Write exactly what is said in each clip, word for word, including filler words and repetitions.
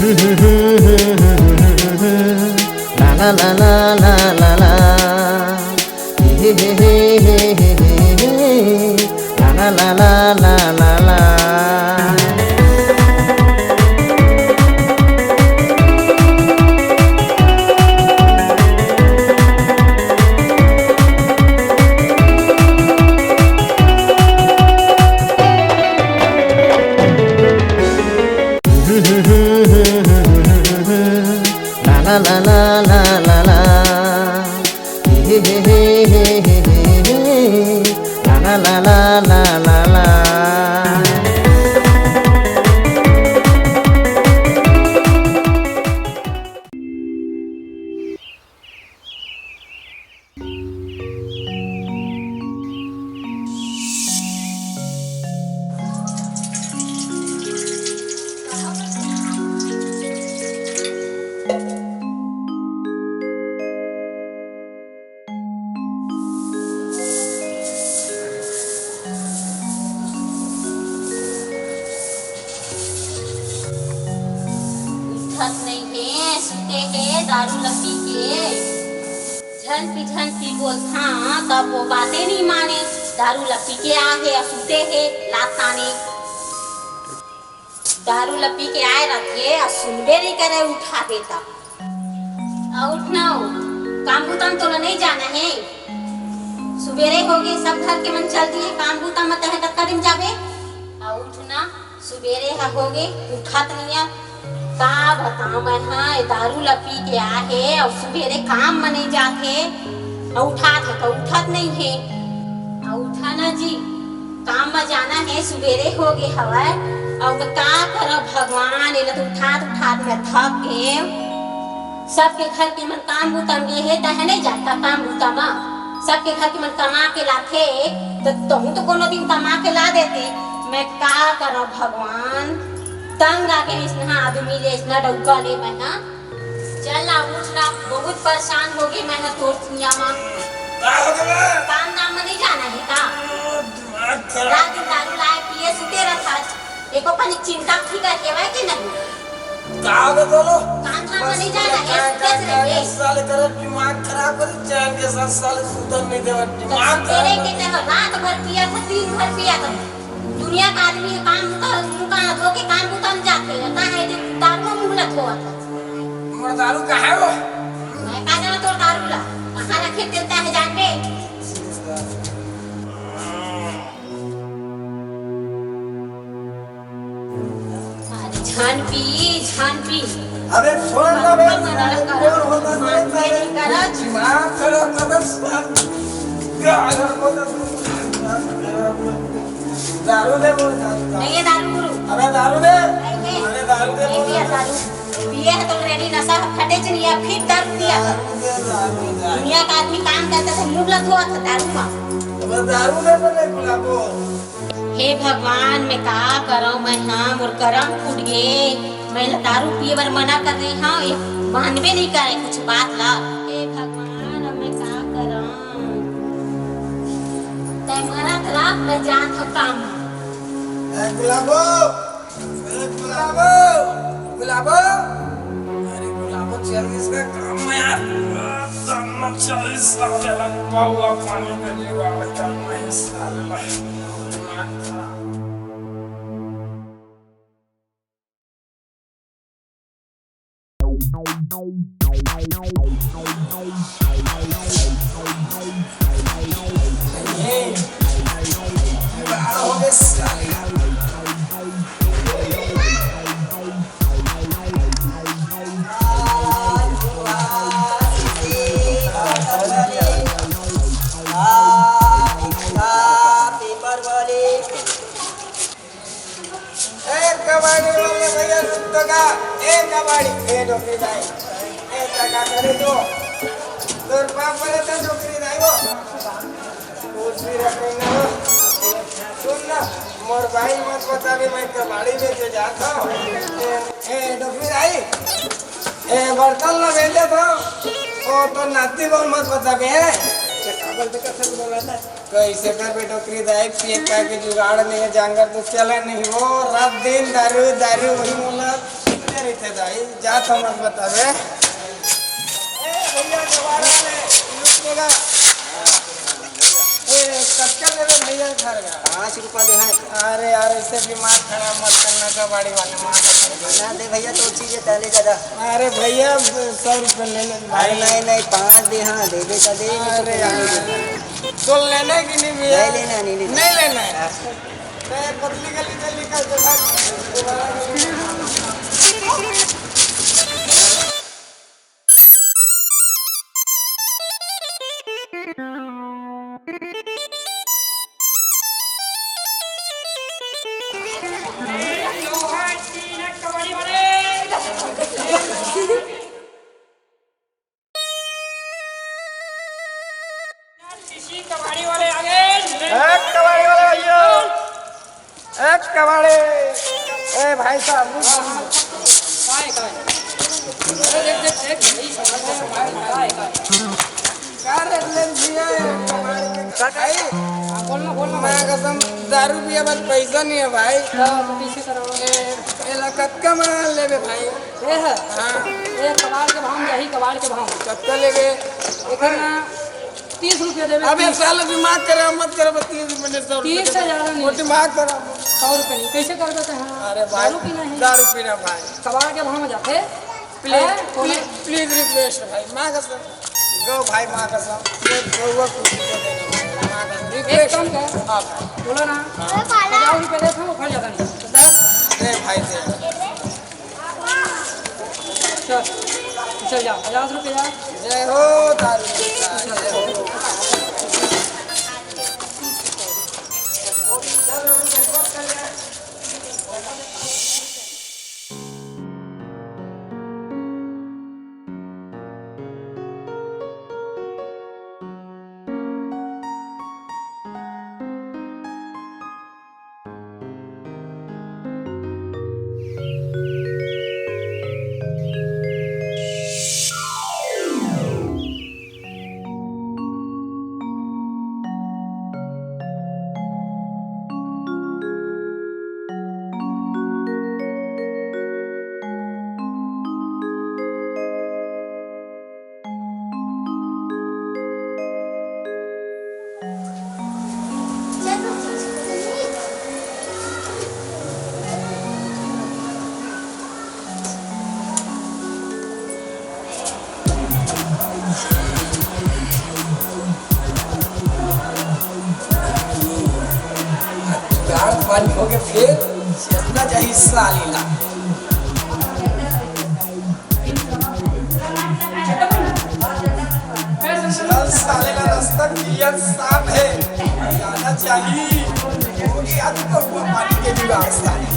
La la la la la la la. He he he he he he he. La la la la la la la. La la la la la la la. He he he he he he. La la la la la la la. उठत नइ हे, सुते हे दारू ल पी के। झन पी, झन पी बोलथन, तब वो बाते नइ माने। दारू ल पी के आए हे अउ सुते हे, लात ताने। दारू ल पी के आए रथे, अउ सुनबे नइ करे, उठाबे त। अउ उठ ना, काम बुता म तोला नइ जाना हे। सुबेरे होगे, सब घर के मन चल दिए, काम बुता म तहे कतका दिन जाबे? अउ उठ ना, सुबेरे ह होगे, उठत नइ हे। का बताओं मैं हा, ए दारू ल पी के आए हे अउ सुबेरे काम म नइ जाथे, अउ उठात हे त उठत नइ हे। अउ उठा ना जी, काम म जाना हे, सुबेरे होगे हवय। अउ मैं का करव भगवान, एला तो उठात उठात मैं थक गेंव। सबके घर के मन काम बुता म गे हे, तहे नइ जाता काम बुता म। सबके घर के मन कमा के लाथे, त तहूं तो कोनो दिन कमा के ला देते। मैं का करव भगवान, तंग आके अइसना आदमी ले, अइसना डउका ले मैं हा। चल ना, उठ ना, बहुत परेशान होगे मैं हा तोर दुनिया म। का हो गे बे? काम धाम म नइ जाना हे का? दिमाग खराब। रात दिन दारू लाए पिए सुते रथस। एको कनी चिंता फिकर हेवय के नहीं? का हो गे तोला? काम धाम म नइ जाना हे, सुते रहिबे। साले तेरा दिमाग खराब कर, चैन के साथ साले सुतन नइ देवय, दिमाग खराब कर। सुते रहिबे, रात भर पिया था, दिन भर पिया था। दुनिया का आदमी हे काम बुता, मुंह कान धो के काम बुता म जाथे, का हे ते दारू म मुंह ल धोवत हे। मोर दारू कहाँ हे वो? मैं का जाना तोर दारू ला, कहाँ रखे तेल तहे जानबे। अरे झन पी, झन पी। अबे छोड़ ना बे, मना करा। बोर होता है, मानबे नइ करत। दिमाग खराब कर दे, साला। क्या हालत होता है? दारू दे बोल, दारू। नहीं है दारू गुरु। अबे दारू दे। नहीं है। अरे दारू दे नहीं बोल। पिया दारू। पिए हे तो already नशा ह फटे च नइ हे, फिर दारू पिया। दारू दे, दारू दे। दुनिया का आदमी काम करथे त मुंह ल धोवत हे दारू म। अबे दारू दे बोले गुलाबो। हे भगवान, मैं का करंव, मैं हा, मोर करम फूट गे। मैं ला दारू पिए बर मना कर रहे हंव, ये मानबे नइ करे कुछ बात ला। हे भगवान, अब मैं का करंव? तैं मरत रह, मैं जात हंव काम। ए गुलाबो, ए गुलाबो, गुलाबो। अरे गुलाबो, चल इसका काम में यार। चालीस साल है, पानी का जुगाड़ कर मैं इस साल में। ए कबाड़ी वाले भैया, रुक तो का। ए कबाड़ी, ए डोकरी दाई, ए टका करे तो तोर पाप पड़े तो डोकरी दाई वो। कुछ भी रखेंगे वो। सुन ना, मोर भाई मत बता भी मैं कबाड़ी बेचे जाता हूँ। ए, ए डोकरी दाई, ए बर्तन ना बेचे तो, ओ तो नाती बोल मत बता बे। चकाबल तो कसम बोला था। कइसे करबे डोकरी दाई, पिए खाए के जुगाड़ नइ हे, जांगर तो चले नइ वो, रात दिन दारू, दारू वही मोला। रहिथे दाई, जात हमन बताबे। ए भैया, दोबारा ले, लूट लेगा। ए, कतका लेबे भैया घर का? पाँच रुपया दे हैं। अरे यार, ऐसे दिमाग खराब मत करना, कबाड़ी वाले मार ना दे भैया, तो चीजें पहले ज्यादा। अरे भैया, सौ रुपये ले ले अरे भाई। नहीं, नहीं, पाँच दे, हाँ, देबे का दे, नहीं तो अरे फिर यार, नहीं दे। तो लेना है कि नहीं भैया? नहीं लेना, नहीं लेना। नहीं लेना है। हाँ। मैं पतली गली से निकल के भाग। कबाड़ी वाले आ गए। ए, कबाड़ी वाले भैया, ए, कबाड़ी, ए, भाई साहब, काय, काय? अरे, देख, देख, देख, भाई, काय, काय? का रेट ले दिया है कबाड़ी के? भाई, हाँ, बोलना, बोलना, मैं भाई। कसम, दारू पिए बर पैसा नहीं है भाई। हाँ, तो कैसे करो? ए, एला कतका में लेबे भाई? ए है? हाँ। ए, कबाड़ के भाव में जाही, कबाड़ के भाव में। कतका लेबे? एकर ना तीस रुपया देबे, अबे तीस। साला दिमाग खराब मत कर, बस तीस रुपया में सौ रुपया तीस से ज्यादा नहीं। वो दिमाग खराब। सौ रुपया नहीं, कैसे कर देते हैं? अरे भाई, दारू पीना है। दारू पीना भाई। कबाड़ के भाव में जाते। प्लीज, हैं? प्लीज, प्लीज रिक्वेस्ट भाई, माँ कसम। गो भाई, माँ कसम। ये गौवा कुछ दे देना भाई, माँ कसम। एक रिक्वेस्ट। काम कर। हाँ भाई। बोलो ना। हाँ। पचास रुपया देते हैं, वो खा जाता नहीं। दे भाई, दे। चल, चल जा, पचास रुपया। जय हो दारू की, जय हो। गाड़ पानी होके फेर चेतना चाही साली ला। चल साले ला, रास्ता क्लियर साफ है, जाना चाही। क्योंकि आज तो हुआ पानी के जुगाड़ साले।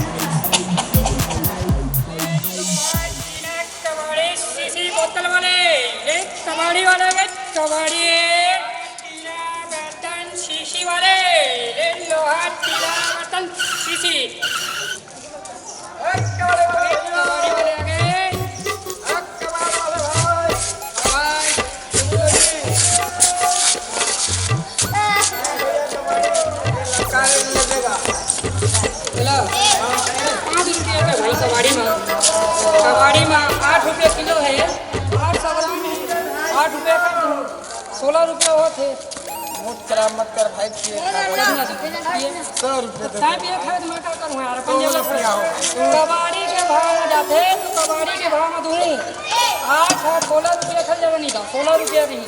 कबाड़ी शीशी बोतल वाले, रे कबाड़ी वाले, रे कबाड़ी, टीला बर्तन शीशी वाले, रे लोहा टीला बर्तन शीशी। रे कबाड़ी वाले, रे कबाड़ी वाले आ गए। रे कबाड़ी वाले भाई, भाई। हेलो, पाँच रुपया का भाई कबाड़ी में, कबाड़ी में आठ रुपया किलो है, आठ सौ ग्राम, आठ रुपया का सोलह रुपया होत है। मुंह खराब मत कर भाई, पिए खा। कितना से? ये सौ रुपये दे। तैं पिए खाए तो मैं का करूँ यार, सौ पंजाब रुपया हो। कबाड़ी के भाव में जाते तो कबाड़ी के भाव में दूँ। आठ, आठ, सोलह रुपया खा जावे नहीं था, सोलह रुपया नहीं।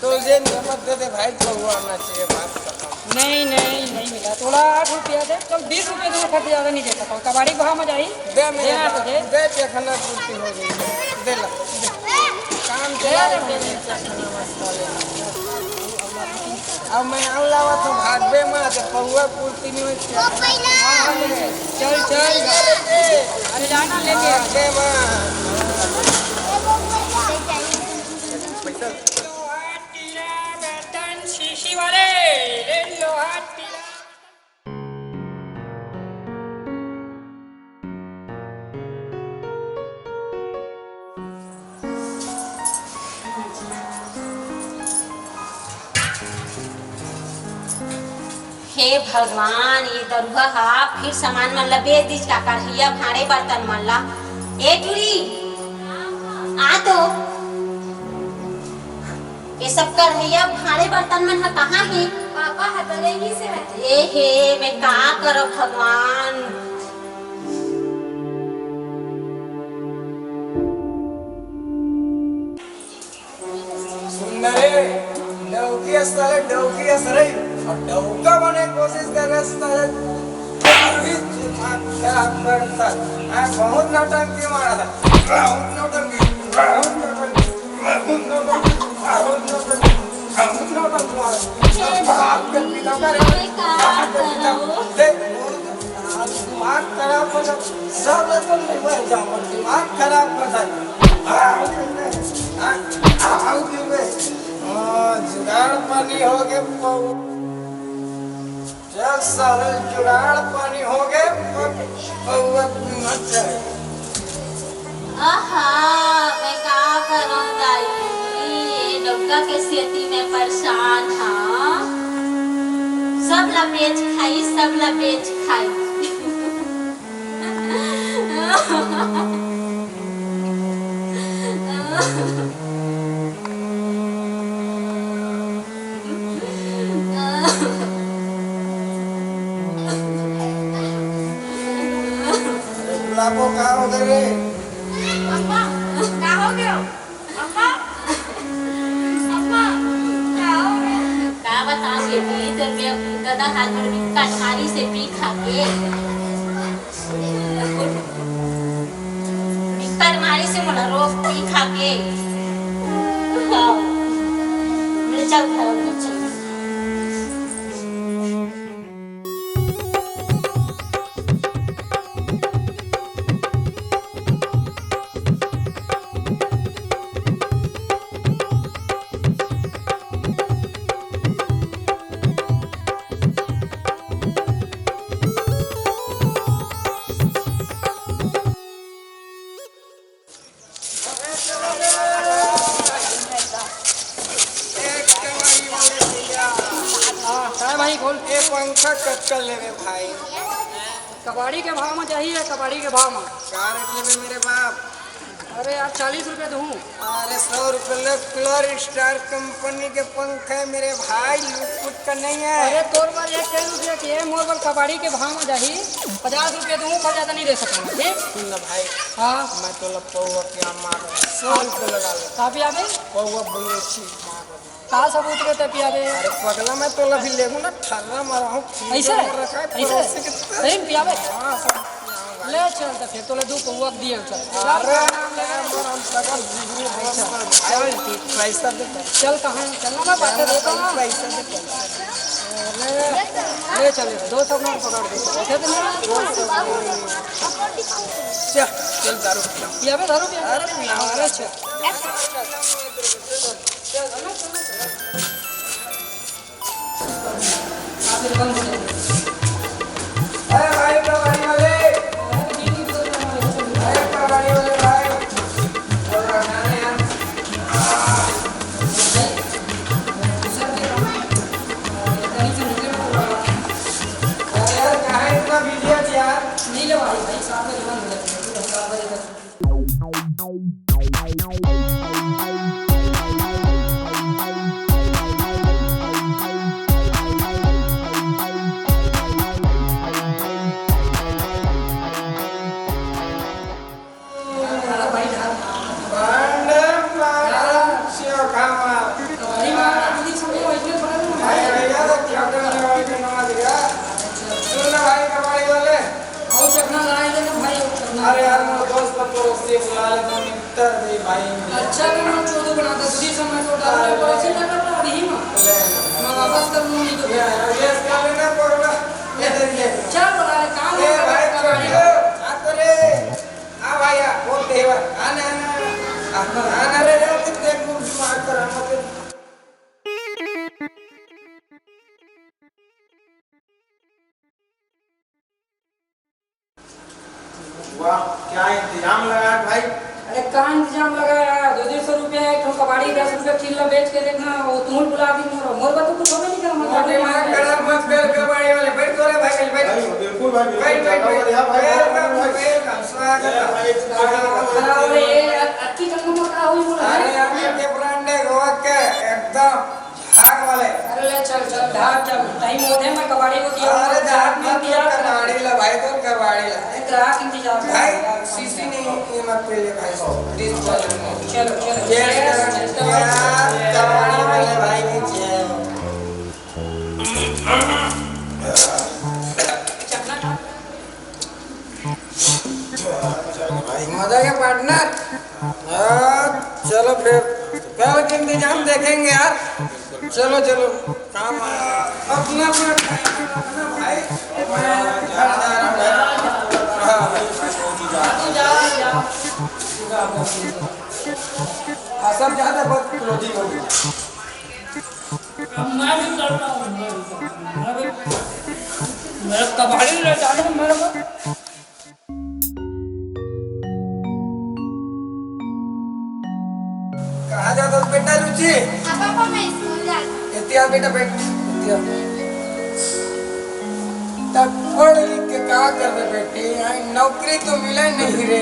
तो ये नमक दे दे भाई, तो वो आना चाहिए, बात खत्म। नहीं, नहीं, नहीं मिला। थोड़ा आठ रुपया दे, चल बीस रुपया दूँ, खर्च ज्यादा नहीं दे सकता। कबाड़ी को हम जाई। दे मेरे देना तो बाप, दे। दे, चखना पूर्ति हो गई। दे ला। काम दे चला दे ले। भाई। अब मैं आऊँ लावा तो भागबे मत, पौवा पूर्ति नहीं होई। चल, चल। अरे जाना लेके आ। भागबे मत। लोहा टीला बर्तन शीशी वाले, ले लोहा टीला। हे भगवान, ये दरुहा हा फिर सामान मन ला बेच दिस का, कढ़ैया, भांड़े, बर्तन मन ला। ए टूरी, आ तो। ये सब कढ़ैया भांड़े बर्तन मन ह कहाँ हे? पापा ह तो लेगी से है। ए हे, मैं का करब भगवान। सुन न रे, डौकी अस साले, डौकी अस रही, अउ डौका बने कोशिश कर रहे साले। अभी दिमाग खराब करता। आ, बहुत नौटंकी मारा था। बहुत नौटंकी, बहुत नौटंकी, बहुत नौटंकी, बहुत नौटंकी, बहुत नौटंकी मारा। बाप के पीछा करे, बाप के पीछा। देख, बहुत आज दिमाग खराब हो जा, सब तो नहीं बन जा, दिमाग खराब कर दे। आओ, आओ, आओ, हाँ, जुगाड़ पानी हो गए, पौ-, चल साले, जुगाड़ पानी हो गए, पौ-, पौवा मत जाए। आहा, मैं का करंव दाई, डौका के सेती मैं परेशान हंव। सब ला बेच खाई, सब ला बेच खाई। अरे गुलाबो, का हो गए रे? अम्मा, का हो गयो? अम्मा, अम्मा, का हो गयो? का बताओ बेटी, तोर गदा हाथ में कटहारी से पी खा के। बिस्तर मारी से मोला रोज पी खा के। हाँ। ले चल घर में चल। हाँ, काय भाई, बोल। ए पंखा कतका लेबे भाई? कबाड़ी के भाव में चाहिए, कबाड़ी के भाव में। का रेट लेबे मेरे बाप? अरे यार, चालीस रुपये दूँ। अरे, सौ रुपये ले, क्लोर स्टार कंपनी के पंखा है मेरे भाई, लूट फूट का नहीं है। अरे, तोर बर एक सौ रुपये के, मोर बर कबाड़ी के भाव में जाही, पचास रुपये दूँ, पर ज़्यादा नहीं दे सकूँगा, ठीक? सुन ना भाई, हाँ। मैं तो लपौआ के मार सौ रुपये लगा ले। काफी आवे? पौआ बोले छी मार। का सबूत के ते पियाबे? अरे पगला, मैं तोला भी लेबू ना, ठर्रा मारा हूँ, ऐसे? फ्रीजर में रखा है, ऐसे? पड़ोसी के तरह। सही में पियाबे? हाँ, सब पियाऊंगा। ले चल, तो फिर तोला दू पौआ के दिए चल। अरे, मैं मरम सगर जिगरी दोस्त। चल, ठीक। पैसा दे, पैसा। चल, कहाँ है? चल ना, मैं पैसा दे, देता हूँ। पैसा दे, पैसा। ले, ले चल, दो सौ नोट पकड़ दे। दे दे ना। चल, चल, दारू पिया। पियाबे, दारू पिया। अरे, पिया। अरे, चल। अरे भाई, कबाड़ी वाले, अरे कबाड़ी वाले भाई, और हटाना यार। अरे यार, कहाँ इतना बिजी है यार? नहीं ले भाई, भाई, साथ में जुबान हो जाती है। सुन ना भाई, कबाड़ी वाले। अउ चखना लड़ाई लेना भाई, अउ चखना। अरे यार, मोर दोस्त मन पड़ोसी बुला ले, तो मिलता दे भाई। अच्छा, तो मैं चोदो बनाता, दूसरी समय को डाल दे, अरे। पड़ोसी ना करना अभी ही मां। ले। मैं वापस कर लूंगी तो। ले, अरे, गैस का लेना पड़ेगा। ये दे दे। चल, बुला ले, काम ए है, भाई, कबाड़ी। चोदो, आ तो रे। आ भाई, आ, वो देवा। आ ना, आ ना, आ ना। आ ना रे, रे, तू देख, मुंह दिमाग खराब मत कर। वाह, क्या इंतजाम लगा है भाई। अरे का इंतजाम लगा है? दो दो सौ रुपया एक ठो कबाड़ी, दस रुपया किलो बेच के देखना, वो तुम बुला दी मोर, मोर बा तो कुछ होबे नहीं करा, मोर दिमाग खराब मत कर, कबाड़ी वाले, बैठ तो रे भाई, बैठ। भाई, बिल्कुल भाई, बिल्कुल। बैठ, बैठ, बैठ। Welcome, welcome, स्वागत है। भाई, खराब हो रे, अक्की जंगल में खड़ा हुई बोला। अरे, अभी के brand है, गोवा के, एकदम झाग वाले। अरे ले चल, चल, झाग चल। टाइम होत है, मैं कबाड़ी को दिया हूँ। अरे झाग मत, इंतजार कर। कबाड़ी ला भाई, तो कबाड़ी ला। अरे ग्राहक इंतजार कर। भाई, शीशी नहीं, ये मत पी ले भाई, डिस्पोजल में। चलो, चलो। जय श्री राम, जय श्री राम। यार, कबाड़ी वाले भाई की जय हो। चकना खा। भाई, मजा आ गया partner। हाँ, चलो फिर कल के इंतजाम देखेंगे यार। चलो, चलो, काम आया। अपना, अपना खाना, अपना भाई। हाँ। हाँ, सब ज्यादा बहुत closing हो गई। अब मैं भी करता हूँ, मैं भी करता हूँ। मैं भी, मेरा कबाड़ी ले जाना मेरे को। कहाँ जाता बेटा लूची? हाँ पापा, मैं स्कूल जाता हूँ। इतिया बेटा बैठ, इतिया। तब पढ़ लिख के का करबे बेटी? आई नौकरी तो मिले नहीं रे।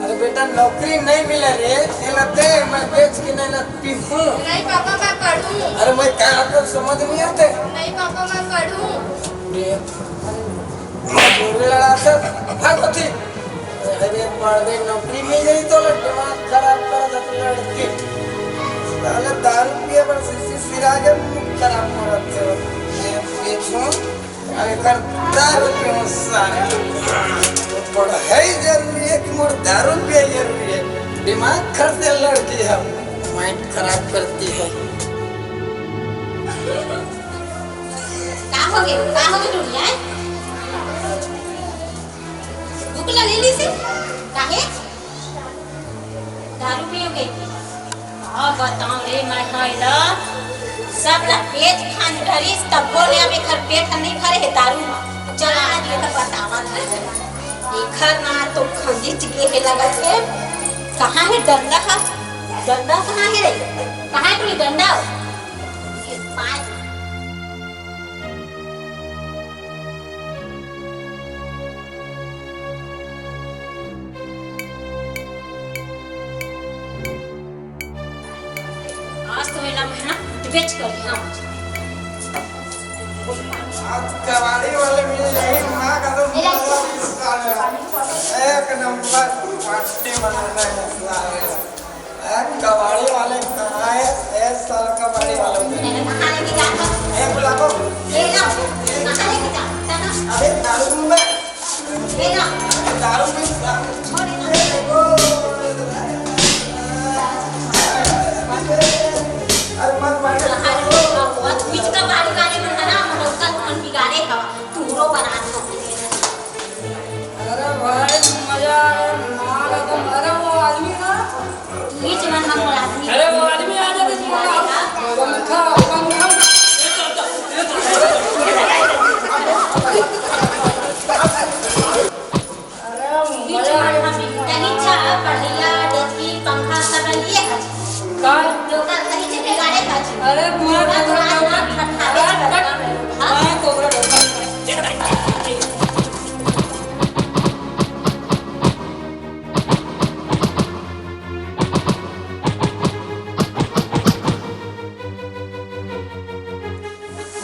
अरे बेटा, नौकरी नहीं मिले रे, तेला दे, मैं बेच के नहीं ना पीहूँ। नहीं पापा, मैं पढ़ूँ। अरे मैं क्या, आपको समझ नहीं आते? नहीं पापा, मैं पढ़ूँ। ये मजूरी लड़ा कर भागो थी। अरे पढ़ दे, नौकरी मिल गई तो दिमाग खराब कर दे लड़की। साले दारू पिए पर शीशी सिरा के मुंह खराब करत हो। ये पीछू अरे कर दारू पीऊँ सारे। पढ़ाई जरूरी है कि मोर दारू पिए जरूरी है? दिमाग खर्चे लड़की है, mind खराब करती है। का होगे? का होगे टुनिया? भूख लगेली से? काहे? दारू पियोगे? का बताओ रे मैं हा एला, सब ला पेट खान धरिस, तब्बो ले अब एखर पेट ह नइ भरे हे दारू म। चला आज ले त बतावा ना। एखर ना तो खंगीच गे हे लगत हे। कहाँ हे डंडा ह? डंडा कहाँ हे रे? कहाँ हे तोर डंडा? ये पाँच आज तो एला मैं ना कुटबेच कर, हाँ। आज कबाड़ी वाले मिल जाही, माँ का तो मेरा मजा भी साले। एक नंबर पार्टी बनाना है साले। ए, कबाड़ी वाले कहाँ है? ए, साला कबाड़ी वाले। मैंने कहाँ लेके जाता? ए, बुला को। ए, ना, कहाँ लेके जाता ना? अबे, दारू दूंगा। ए, ना। दारू में, दारू। छोड़, ए, ओ, अरे, मत मार। बीच का बारी वाले में ना, हम लोग का कौन बिगाड़े हवा? तू रो बना दो। अरे भाई, मजा आ गया, मार एकदम। अरे वो आदमी ना, बीच में हम आदमी। अरे वो आदमी आ जाते तो पंखा, पंखा। अरे बीच मजा आ में गया। हम कहीं चा, बढ़िया, डेची, पंखा सब लिए है। का? लोग कहीं से बिगाड़े का। अरे मार लोग के तो रात रात में खटावे का। हाँ? मार कोबरा डोका।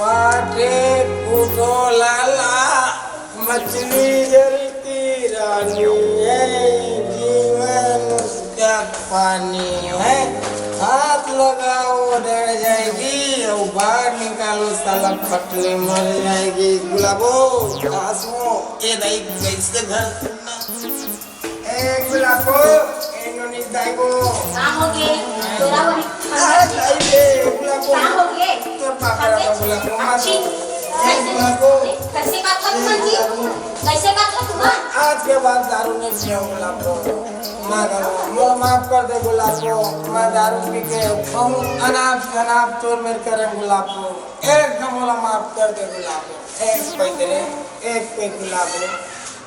माटे फूटो लाला, मछली जल की रानी है, जीवन उसका पानी है। हाथ लगाओ डर जाएगी, और बाहर निकालो साला फटले मर जाएगी। गुलाबो, आसमो, ए दाई कैसे घर ए गुलाबो, ए नोनी दाईबो। का होगे? तोरा वही आ, दाई बे, गुलाबो। का होगे? तोर पापा रा गुलाबो, माँ अच्छी। ए गुलाबो। कैसे बात है ए तुमन जी? गुलाबो। कैसे बात है तुमन? आज के बाद दारू नहीं पियो गुलाबो। माँ का, मोला माफ कर दे गुलाबो। मैं दारू पी के बहुत अनाप शनाप तोर मेर करे गुलाबो। एक दम मोला माफ कर दे गुलाबो। एक पैक रे, एक पैक गुलाबो।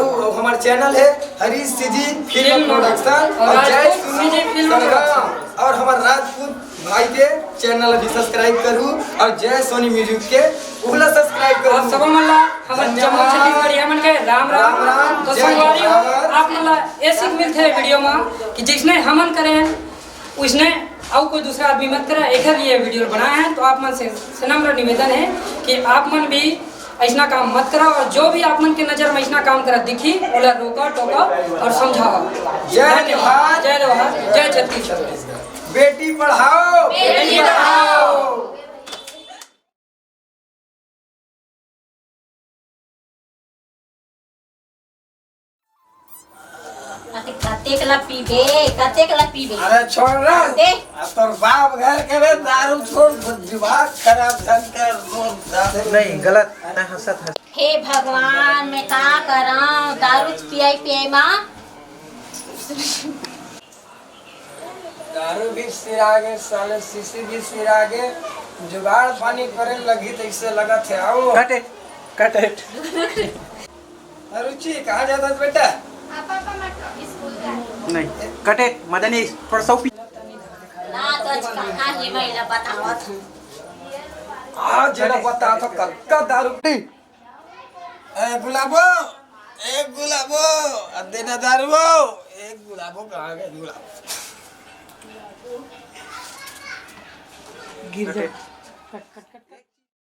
हूँ, हमार चैनल है हरीश सीजी फिल्म प्रोडक्शन और जय सोनी फिल्म प्रोडक्शन। और हमार राजपूत भाई के चैनल भी सब्सक्राइब करू और जय सोनी म्यूजिक के उहला सब्सक्राइब करू। आप सब मन ला हमर जम्मो छत्तीसगढ़िया मन के राम राम। राम राम, तो संगवारी हो, आप मन ला ये सीख मिलथे वीडियो में कि जैसने हमन करें उसने अउ कोई दूसरा आदमी मत करा, एकर लिए वीडियो बनाया है। तो आप मन से, से नम्र निवेदन है कि आप मन भी ऐसना काम मत करा और जो भी आप मन के नजर में ऐसना काम करा दिखी, ओला रोका टोका और समझावा। जय जोहार, जय जोहार, जय छत्तीसगढ़। बेटी पढ़ाओ, बेटी पढ़ाओ। अरे कतेक ला पीबे, कतेक ला पीबे? अरे छोड़ ना। दे। अब तोर बाप घर के रे दारू छोड़, दिमाग खराब झन कर, मोर दारू। नहीं, गलत, मैं हंसत हंस। हे भगवान, मैं का करंव? दारू पियाई पियाई मा। दारू भी सिरा गे, साले शीशी भी सिरा गे, जुगाड़ पानी करे लगी तैसे लगत है। आओ। Cut it, cut it। रुचि, कहाँ जाता है बेटा? पापा, पापा, मैं स्कूल जा रही हूँ। नहीं, cut it, मदनी, थोड़ा सा पी। ना तो आज कहाँ ही महिला बतावत हूँ। आज जरा बता तो कब का दारू पी? ए गुलाबो, ए गुलाबो, आ देना दारू हो। ए गुलाबो, कहाँ गए गुलाबो? गिर जा। Cut it। Cut, cut।